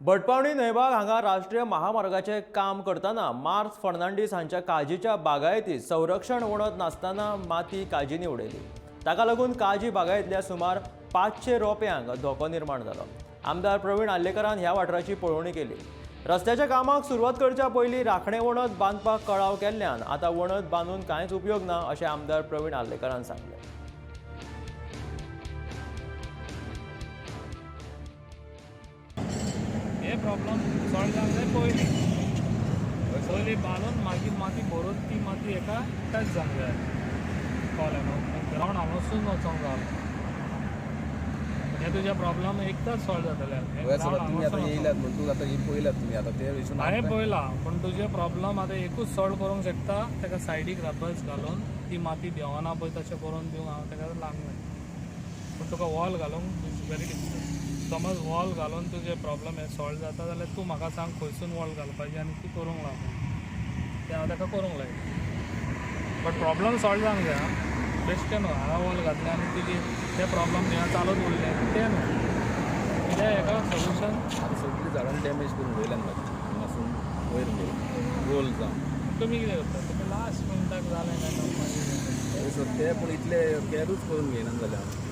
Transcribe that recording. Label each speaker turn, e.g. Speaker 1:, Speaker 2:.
Speaker 1: भटपावणी न्हंयबाग हांगा राष्ट्रीय महामार्गाचें काम करतना मार्स फर्नांडीस हांच्या काजीच्या बागायतीत संरक्षण वणत नासतना माती काजींनी उडयली. ताका लागून काजी बागायतल्या सुमार 500 रोंप्यांक धोको निर्माण जालो. आमदार प्रवीण आर्लेकरान ह्या वाठाराची पळोवणी केली. रस्त्याच्या कामाक सुरवात करच्या पयलीं राखणे वणत बांदपाक कळाव केल्ल्यान आतां वणत बांदून कांयच उपयोग ना अशें आमदार प्रवीण आर्लेकरान सांगलें.
Speaker 2: हे प्रॉब्लम सॉल्व जावंक जाय पयलीं. पयलीं बांदून मागीर माती भरून ती माती हेका टच जावंक जाय. कळ्ळें न्हू? ग्रावंड हांगासून वचोंक जाय. हे तुजे प्रॉब्लम एकदांच सॉल्व जातले.
Speaker 3: वयर सर तुमी आतां येयल्यात म्हण तूं आतां ही पळयल्यात तुमी आतां ते विशून.
Speaker 2: हांवें पळयलां, पूण तुजे प्रॉब्लम आतां एकूच सॉल्व करूंक शकता. ताका सायडीक रबर्स घालून ती माती देंवना पळय तशें करून दिवंक हांव ताका लागना. पूण तुका वॉल घालूंक is very difficult. समज वॉल घालून तुजे प्रॉब्लम हे सॉल्व जाता जाल्यार तूं म्हाका सांग खंयसून वॉल घालपाची आनी ती करूंक लावपाची, तें हांव ताका करूंक लायता. बट प्रॉब्लम सॉल्व जावंक जाय आं. बेश्टें न्हू हांगा वॉल घातलें आनी तुजी ते प्रॉब्लम थिंगा चालूच उरले तें न्हू. कित्याक हेका सोल्युशन.
Speaker 3: आतां सगळीं झाडां डॅमेज करून वयल्यान म्हाजी हांगासून वयर मेरेन रोल जावन.
Speaker 2: तुमी कितें करता? तुमी लास्ट मिनटाक जालें काय मागीर
Speaker 3: हय सर, ते पूण इतले कॅरूच करून घेयना जाल्यार.